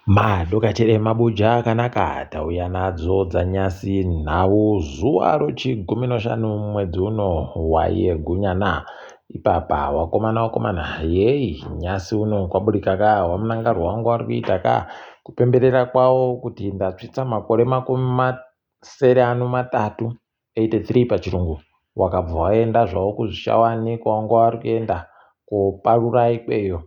Madokachera emabuja akanaka tauya nadzo dzanyasi nhau zuva rochigumi noshanu mwedzi uno waiye gunyana. Ipapa wakomana wakomana yeyi nyasi uno kwaburika ka wamunangarwa wangu wari kuita ka kupemberera kwawo kuti ndatsvitsa makore makumi masere ano matatu 83 pachirungu wakabva waenda zvawo kuzvishawani kwawanga wari kuenda koparura ikweyo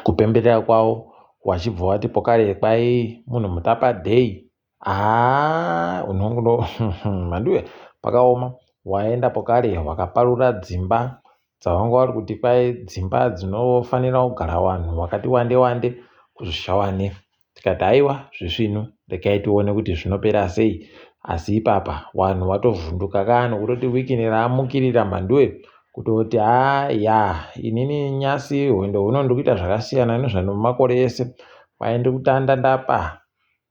kupemberera kwavo wachibva wati pokare kwai munhu mutapa day haa unonguno mhanduwe pakaoma waenda pokare wakaparura dzimba dzavanga vari kuti kwai dzimba dzinofanira kugara vanhu vakati wande wande kuzvishawane Tikati haiwa zvisvinu regai tione kuti zvinopera sei asi ipapa wanhu watovhunduka kaa nokutoti Wicknell amukirira Mhanduwe kutoti haa ya inini nyasi hwendo huno ndikuita zvakasiyana nezvanemakore ese kwai ndikutanda ndapa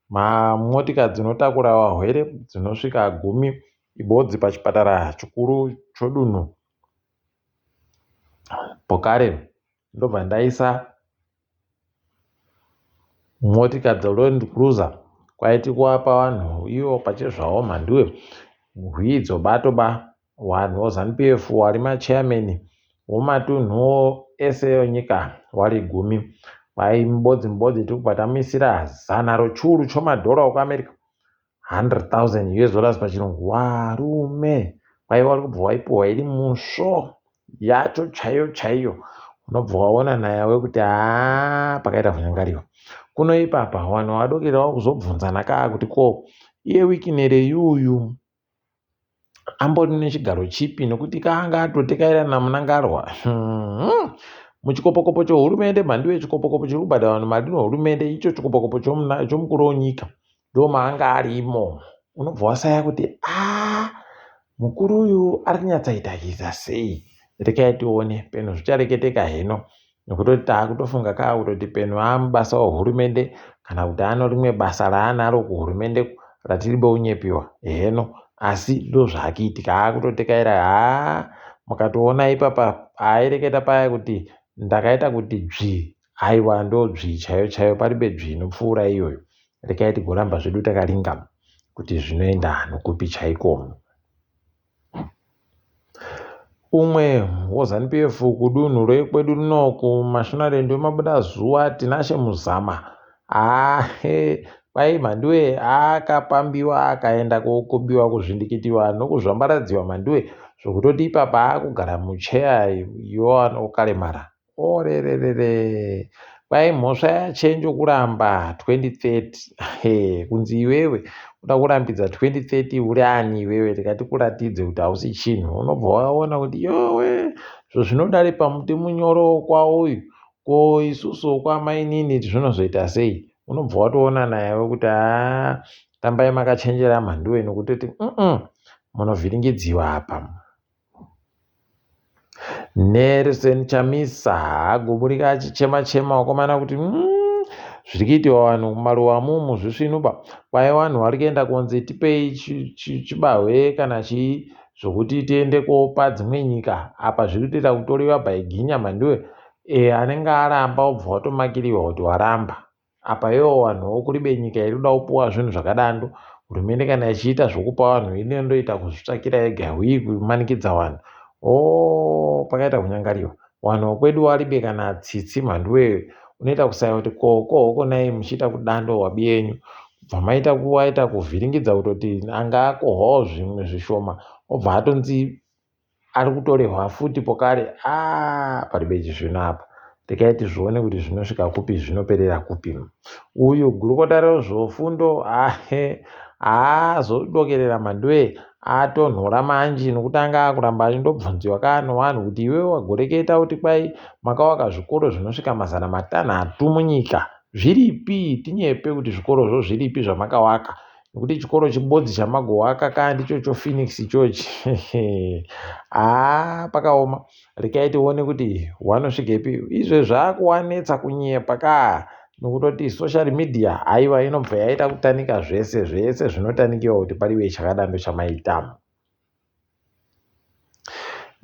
mamotika dzinotakura wahwere dzinosvika gumi ibodzi pachipatara chikuru chodunhu pokare ndobva ndaisa Motika dzeLand Cruiser kwaiti kuvapa vanhu ivo pachezvavo mhanduwe hwidzo bato ba vanhu voZanu PF wari machairman womatunhu ese enyika wari gumi kwai mubodzi mubodzi tikubva tamuisira zana rochuru chomadhora okuAmerica 100,000 US dollars pachirungu warume kwaiva uri kubva waipiwa iri musvo yacho chaiyo chaiyo unobva waona nayawe kuti haa pakaita kunyangariwa kuno ipapa vanhu vadokera vakuzobvunzana kaa kuti ko iye wikinere yuyu ambori nechigaro chipi nokuti kaanga atotekaira namunangarwa hmm. muchikopokopo chohurumende mhandiwe chikopokopo chiri kubhadhara vanhu mari nehurumende icho chikopokopo chomukuru wenyika ndomaanga ari imomo unobva wasaya kuti a ah, mukuru uyu ari kunyatsaita sei rekai tione peno zvichareketeka heno Nekutoti taakutofunga kaa kutoti peno aamubasa wehurumende kana kuti ano rimwe basa raanaro kuhurumende ratiri bounyepiwa heno asi ndozvaakuitika aakutotekaira haa mukatoona ipapa aaireketa paya kuti ndakaita kuti dzvii aiwa ndodzvii chaiyo chaiyo paribe dzvii inopfuura iyoyo rekai tigoramba zvedu takaringa kuti zvinoenda nokupi chaiko. Umwe weZanu-PF kudunhu rekwedu rino kuMashonaland wemabudazuva Tinashe Muzama haa kwai Mhanduwe akapambiwa akaenda kokubiwa kuzvindikitiwa nokuzvambaradziwa Mhanduwe zvokutoti ipapa akugara mucheya yoanokaremara Orererere kwai mhosva yachenjo kuramba 2030 he kunzi iwewe uda kurambidza 2030 uri ani iwewe tikati kuratidze kuti hausi chinhu unobva waona kuti yowe zvo zvinodari pamuti munyoro kwauyu ko isusu kwamainini zvinozoita sei unobva watoona nayewe kuti haa tambai makachenjera mhanduwe nokutoti mm munovhiringidziwa apa Nelson Chamisa agoburika achichema chema vakomana kuti mm, zviri kuitiwa vanhu mumaruwa mumu zvisvinuba kwai vanhu vari kuenda kunzi tipei chibahwe kana chii zvokuti tiende kopa dzimwe nyika apa zviri kutoita kutorewa by ginya mhanduwe e, anenge aramba obva watomakiriwa kuti waramba Apa ivo vanhu vokuribe nyika iri kuda kupuwa zvinhu zvakadando hurumende kana ichiita zvokupa vanhu inondoita kuzvitsvakira yega huyi kumanikidza vanhu oo pakaita kunyangariwa vanhu vokwedu waribe kana tsitsi mhanduwe unoita kusaya kuti ko kohoko nai muchiita kudando wabi yenyu bva maita kuwaita kuvhiringidza kutoti anga akohwawo zvimwe zvishoma obva atonzi ari kutorehwa futi pokare aa paribe chizvino apa rekai tizvione kuti zvinosvika kupi zvinoperera kupi uyu gurukota rezvofundo ahe haazodokerera mhanduwe atonhora manji nokuti anga akuramba achindobvunziwa kaa nevanhu kuti iwewe wagoreketa kuti kwai makawaka zvikoro zvinosvika 600 munyika zviripi tinyepe kuti zvikorozvo zviripi zvamakawaka nekuti chikoro chibodzi chamagowaka kaa ndicho chophoenix ichochi haa pakaoma rekai tione kuti wanosvikepi izve zvakuwanetsa kunyepa kaa nokutoti social media haiwa inobva yaita kutanika zvese zvese zvinotanikiwa kuti pariwe chakadando chamaita.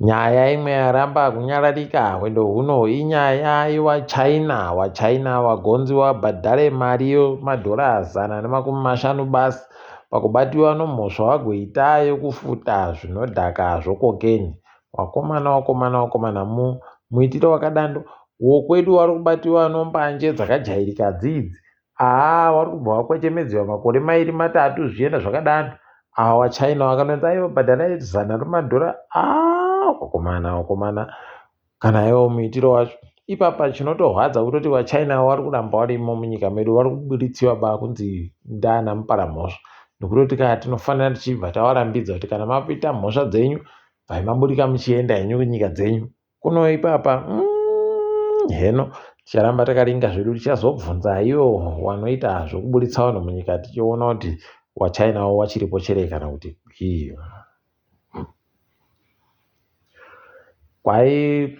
Nyaya imwe yaramba kunyararika hwendo huno inyaya yewaChina. WaChina wagonzi wabhadhare mari yemadhora 150 basi pakubatiwa nomhosva wagoita yokufuta zvinodhaka zvokokeni. Wakomana wakomana wakomana muitiro wakadando wokwedu wari kubatiwa nombanje dzakajairika dzidzi. Haa wari kubva wakwechemedziwa makore mairi matatu zvichienda zvakadaro. Awa waChina wakanonzi aiwa bhadharai zana remadhora. Haa wakomana wakomana kana iwo muitiro wacho. Ipapa chinotorwadza kutoti vaChina vari kuramba varimo munyika medu vari kuburitsiwa ba kunzi ndana muparamhosva. Nokutoti kana tinofanira tichibva tavarambidza kuti kana maita mhosva dzenyu bvai maburika muchienda henyu kunyika dzenyu. Kuno ipapa heno ticharamba takaringa zvedu tichazobvunza ivo wanoita zvekuburitsa vanhu munyika tichiona kuti wachina wo wachiripo chere kana kuti kii. Kwai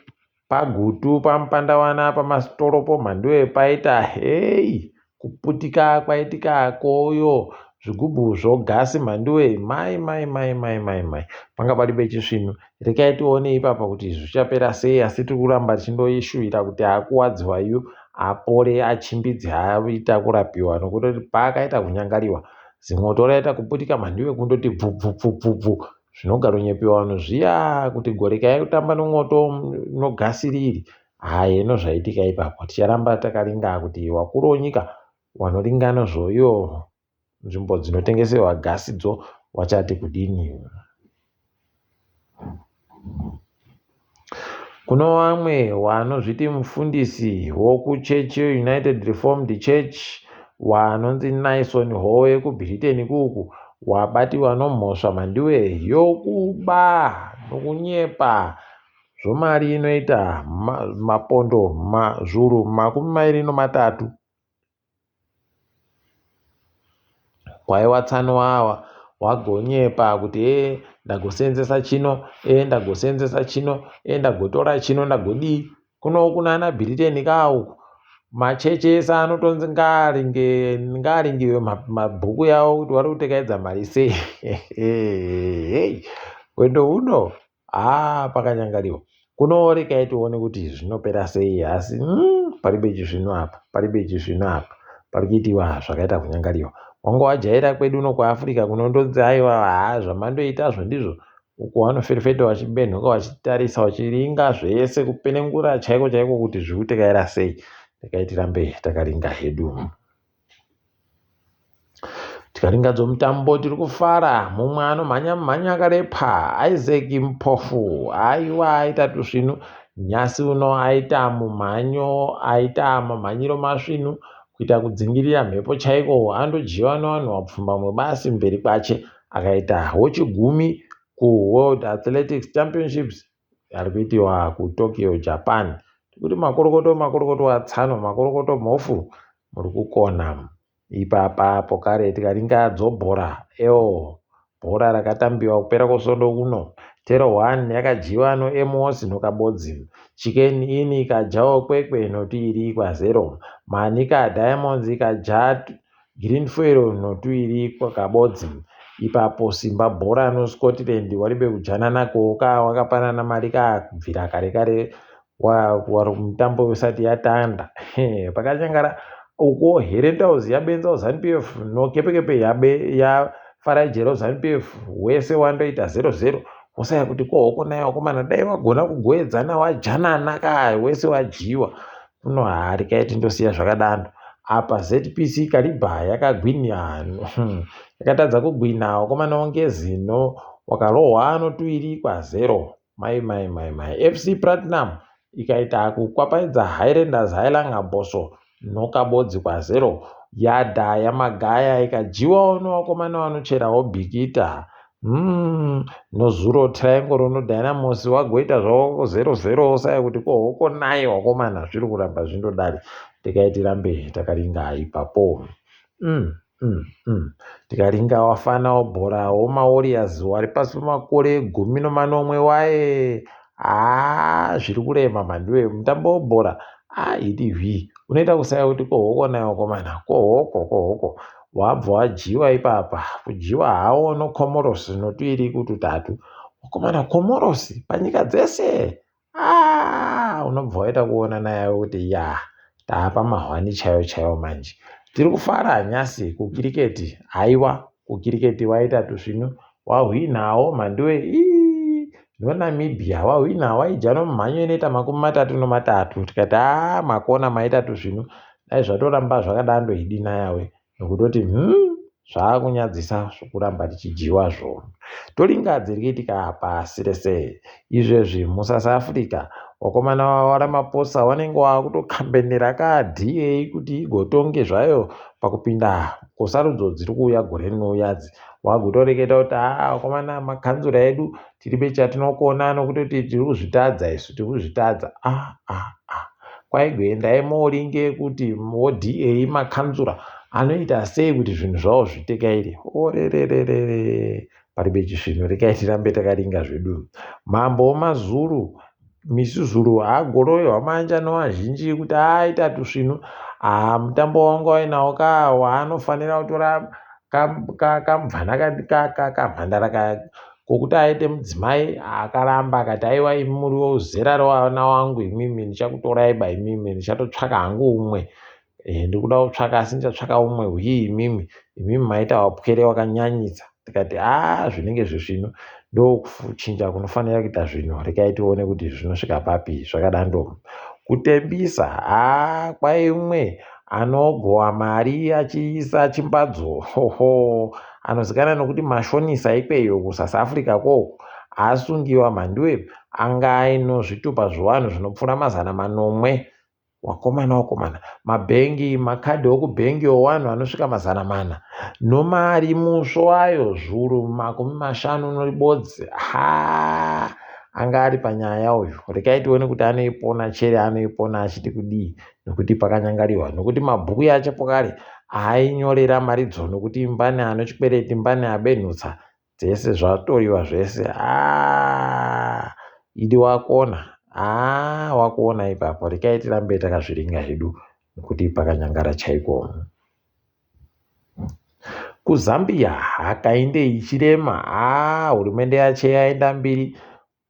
paGutu paMupandawana paMasitoro poMhanduwe paita hei kuputika kwaitika koyo zvigubhu zvogasi Mhanduwe mai mai mai mai mai mai panga pari pechisvinu rekai tione ipapa kuti zvichapera sei asi tiri kuramba tichindoishuvira kuti akuwadziwa yu apore achimbidze aita kurapiwa nokuti paakaita kunyangariwa zimoto raita kuputika Mhanduwe kundoti bvubvubvubvubvu zvinogaronyepewa vanhu zviya kuti gorekai kutamba nomwoto nogasiriri Haheno zvaitika ipapo ticharamba takaringa kuti wakuru wenyika wanoringa nozvoiyo nzvimbo dzinotengeserwa gasi dzo wachati kudini. Kuno wamwe wanozviti mufundisi wokuchechi yeUnited Reformed Church wanonzi Nison Howe kuBritain kuku wabatiwa nomhosva mhandiwe yokuba nokunyepa Zvomari inoita mapondo zviuru 23. Kwaiwa tsano wawa wagonyepa kuti ee ndagosenzesa chino ee ndagosenzesa chino ee ndagotora chino ndagodii kuno kunana Bhiriteni kaa uku machechi ese anotonzi ngaaringe ngaaringiwe mabhuku yawo kuti wari kutekaidza mari sei hwendo huno Haa pakanyangariwa. Kuno rekai tione kuti zvinopera sei asi paribe chisvinu apa, paribe chisvinu apa. Pari kuitiwa zvakaita kunyangariwa. Wanga wajaira kwedu uno kuAfrica kunondonzi aiwa haa zvamandoitazvo ndizvo. Uko vanoferefeta vachibenhuka vachitarisa vachiringa zvese kupenengura chaiko chaiko kuti zviri kutekaira sei. Rekai tirambe takaringa hedu. Tikaringa dzomutambo tiri kufara mumwe anomhanya mumhanyo akarepa Isaac Mpofu aiwa aita tusvinu nyasi uno aita mumhanyo aita mamhanyiro masvinu kuita kudzingirira mhepo chaiko andojiva nevanhu vapfumbamwe basi mberi kwache akaita wechigumi kuWorld Athletics Championships ari kuitiwa kuTokyo, Japan. Tikuti makorokoto makorokoto atsano makorokoto mhofu muri kukona ipapa pokare tikaringa dzobhora eo bhora rakatambiwa kupera kwesvondo kuno tero 1 yakadyiwa noemos nokabodzi chicken inn ikadyawo kwekwe notuiri kwazero manica diamonds ikadya Green Fuel notuiri kwakabodzi ipapo Simba bhora noScotland waribe kujanana koka wakapanana mari ka kubvira kare kare mutambo usati yatanda pakanyangara uko Herentals yabenza ZANU-PF nokepekepe yabe yaFarai ZANU-PF wese wandoita 0-0 wosaya kuti kohoko naye wakomana dai wagona kugoedzana wajanana ka wese wadyiwa Kuno haa rekai tindosiya zvakadaro. Apa ZPC Kariba yakagwinha yakatadza kugwinha wakomana wangezi no wakarohwa notuiri kwazero mai mai mai mai FC Platinum ikaita kukwapaidza Highlanders Hailanga Bosso nokabodzi kwazero yadha yamagaya ikadyiwawo nevakomana vanocherawo Bikita Nozuro Triangle no Dynamos wagoita zvavo 0-0 osaya kuti ko hoko naye wakomana zviri kuramba zvindodari rekai tirambe takaringa ipapo. Tikaringa wafana wobhora womaWarriors wari pasi pemakore 17 waye haa zviri kurema mhanduwe mutambo webhora haa iti hwi unoita kusaya kuti ko hoko naye wakomana ko hoko ko hoko Wabva wadyiwa ipapa. Kudyiwa hawo noComoros notuiri kututatu. Vakomana Comoros panyika dzese ah, unobva waita kuona nayawo kuti ya taapa mahwani chaiwo chaiwo manje. Tiri kufara nyasi kukiriketi, haiwa kukiriketi waita tusvinu wahwinawo mhanduwe ii noNamibia wahwina waija nomumhanyo inoita 33 tikati haa makona maita tusvinu dai zvatoramba zvakadando idina yawe nokutoti zvakunyadzisa zvokuramba tichidyiwa zvo. Toringa dziri kuitika pasi rese izvezvi muSouth Africa wakomana waRamaphosa wanenge wakutokambenera kaDA kuti igotonge zvayo pakupinda kusarudzo dziri kuuya gore rinouya dzi. Wakutoreketa kuti haa wakomana makanzura edu tiribe chatinokona nokutoti tiri kuzvitadza isu tiri kuzvitadza. Ah ah ah kwaigoendai moringe kuti woDA makanzura anoita sei kuti zvinhu zvavo zvitekaire. Orerererere paribe chisvinu rekai tirambe takaringa zvedu. Mambo wemaZulu Misuzulu haagorohwa manja nevazhinji kuti aita tusvinu. Haa mutambo wanga wainawo ka waanofanira kutora kamvana kamhandara kokuti aite mudzimai akaramba akati aiwa imi muri wezera revana wangu imimi ndichakutorai ba imimi ndichatotsvaka hangu umwe ndiri kuda kutsvaka asi ndichatsvaka umwe hwii imimi imimi maita wapwere wakanyanyisa tikati haa zvinenge zvisvinu ndokuchinja kunofanira kuita zvinhu rekai tione kuti zvinosvika papi zvakadando kutembisa haa kwaimwe anogowa mari achiisa chimbadzo hoho anozikanwa nokuti mashonisa ikweyo kuSouth Africa koko asungiwa mhanduwe anga aino zvitupa zvevanhu zvinopfuura 700 wakomana wakomana mabhengi makadhi okubhengi owanhu anosvika 400 nomari musvo wayo zviuru 51 ha anga ari panyaya uyu rekai tione kuti anoipona chere anoipona achiti kudii nokuti pakanyangariwa nokuti mabhuku yacho pokare ainyorera maridzo nokuti mbani anochikwereti mbani abenhutsa dzese zvatoriwa zvese aa idi wakona aa wakuona ipapo rekai tirambe takazviringa hedu nokuti pakanyangara chaiko. KuZambia hakainde ichirema haa hurumende yacho yaenda mbiri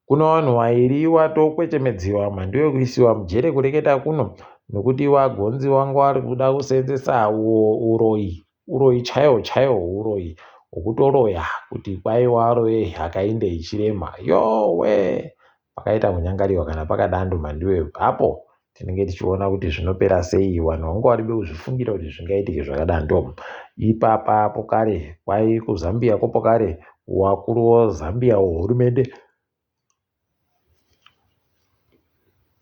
Kuno vanhu vairi watokwechemedziwa mhandu yekuisiwa mujere kureketa kuno nokuti vagonzi wanga vari kuda kuseenzesa uroyi uroyi chaiwo chaiwo uroyi hwekutoroya kuti kwai waroye Hakainde Hichilema yowe pakaita kunyangariwa kana pakadando mhanduwe apo tinenge tichiona kuti zvinopera sei vanhu vanga vari kuzvifungira kuti zvingaitike zvakadando ipapa pokare kwai kuZambia kopokare wakuru wozambia wehurumende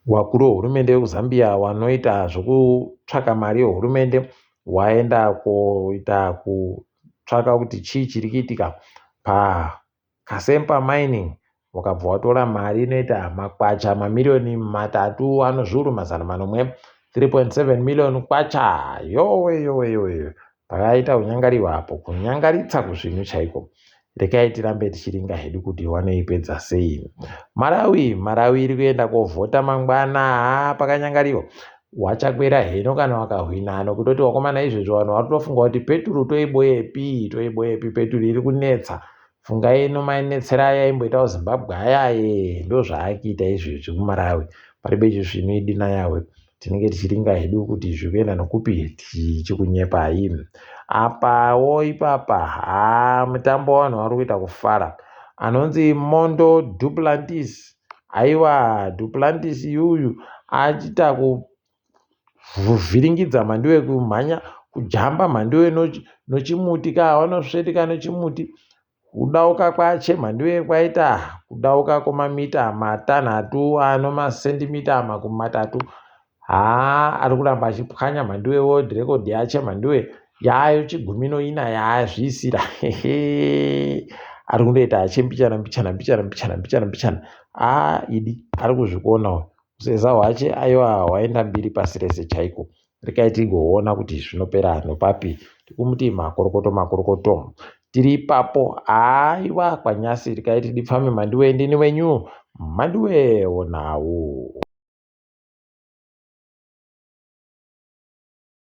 wakuru wehurumende yekuzambia wanoita zvekutsvaka mari yehurumende waenda koita kutsvaka kuti chii chiri kuitika pa Kasempa Mining wakabva watora mari inoita makwacha mamiriyoni 3 ano zviuru 700 3.7 million kwacha yowe yowe yowe pakaita kunyangariwa apo kunyangaritsa kuzvinhu chaiko rekai tirambe tichiringa hedu kuti wanoipedza sei Malawi Malawi iri kuenda kovhota mangwana haa pakanyangariwa wachakwera heno kana wakahwina nokutoti wakomana izvezvo vanhu vari kutofunga kuti peturu toiboyepi toiboyepi peturu iri kunetsa fungai nomainetsera aya aimboitawo Zimbabwe ayaye ndozvaakuita izvezvi kuMalawi paribe chisvinu idina yawe tinenge tichiringa hedu kuti zviri kuenda nokupi tichikunyepai apawo ipapa haa mutambo wavanhu vari kuita kufara anonzi Mondo Duplantis aiwa Duplantis yuyu achiita kuvhiringidza mhanduwe kumhanya kujamba mhanduwe nochimuti ka vanosvetuka nochimuti kudauka kwache mhanduwe kwaita kudauka kwemamita 6 ano masendimita 30 haa ari kuramba achipwanya mhanduwe world record yache mhanduwe yaayo chigumi noina yaazviisira ari kundoita ache mbichana mbichana mbichana mbichana mbichana mbichana aa idi ari kuzvikona uyu useza hwache aiwa hwaenda mbiri pasi rese chaiko rekai tigoona kuti zvinopera nopapi tikumuti makorokoto makorokoto tiri ipapo aiwa kwanyasi rekai tidipfame mhanduwe ndini wenyu mhanduwe wonawo.